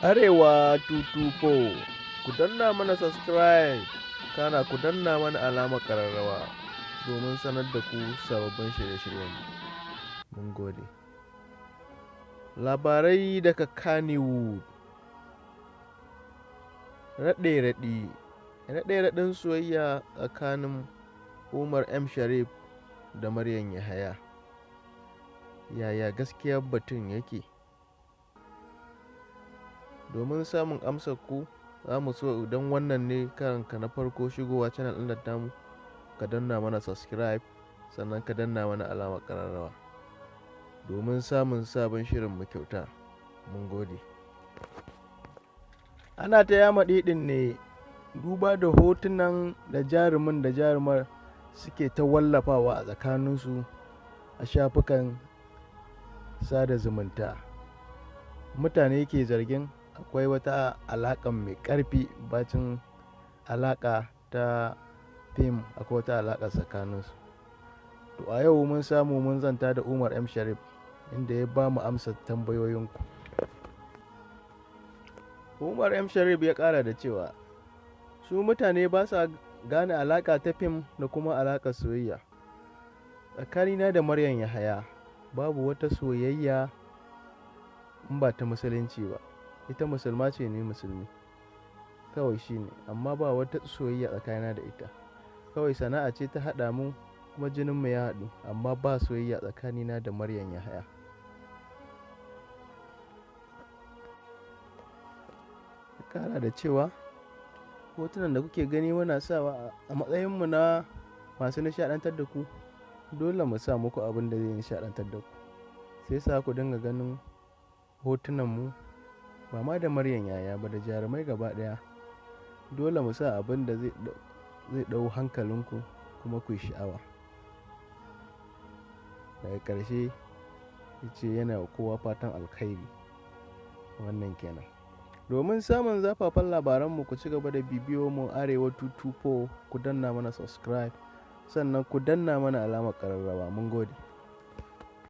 Arewa 224, ku danna mana subscribe, kana ku danna mana alamar ƙararrawa domin sanar da ku sababbin shirye-shiryenmu. Mun gode. Labarai daga Kannywood. Raɗe-raɗi. Raɗe-raɗin soyayya tsakanin Umar M. Sharif da Maryam Yahaya. Yaya gaskiyar batun yake? Domin samun amsar ku, za mu so idan wannan ne karonka na farko shigowa channel ɗin tamu, ka danna mana subscribe sannan ka danna mana alamar ƙararrawa domin samun sabon shirinmu kyauta. Mun gode. Ana ta yama ɗiɗin ne duba da hotunan da jarumin da jarumar suke ta wallafawa a tsakaninsu a shafukan sada zumunta. Mutane ke zargin akwai wata alaƙa mai ƙarfi bacin alaƙa ta fim, akwai wata alaƙa tsakaninsu. To a yau mun samu mun zanta da Umar M. Sharif inda ya ba mu amsar tambayoyinku. Umar M. Sharif ya ƙara da cewa su mutane ba sa gane alaƙa ta fim da kuma alaƙar soyayya. Tsakanina da Maryam Yahaya babu wata soyayya in ba ta musulunci ba. Ita musulma ce ni musulmi. Kawai shi ne, amma ba wata soyayya tsakanina da ita. Kawai sana'a ce ta haɗa mu kuma jininmu ya haɗu, amma ba soyayya tsakanina da Maryam Yahaya. Ya ƙara da cewa hotunan da kuke gani muna sawa a matsayinmu na masu nishaɗantar da ku, dole mu sa muku abin da zai nishaɗantar da ku. Sai sa ku dinga ganin hotunanmu ba ma da Maryam Yahaya ba da jarumai gaba ɗaya. Dole mu sa abin da zai ɗau hankalinku kuma ku yi sha'awa. Daga ƙarshe ya ce yana wa kowa fatan alkhairi. Wannan kenan. Domin samun zafafan labaranmu ku ci gaba da bibiyo mu Arewa 224, ku danna mana subscribe sannan ku danna mana alamar ƙararrawa. Mun gode.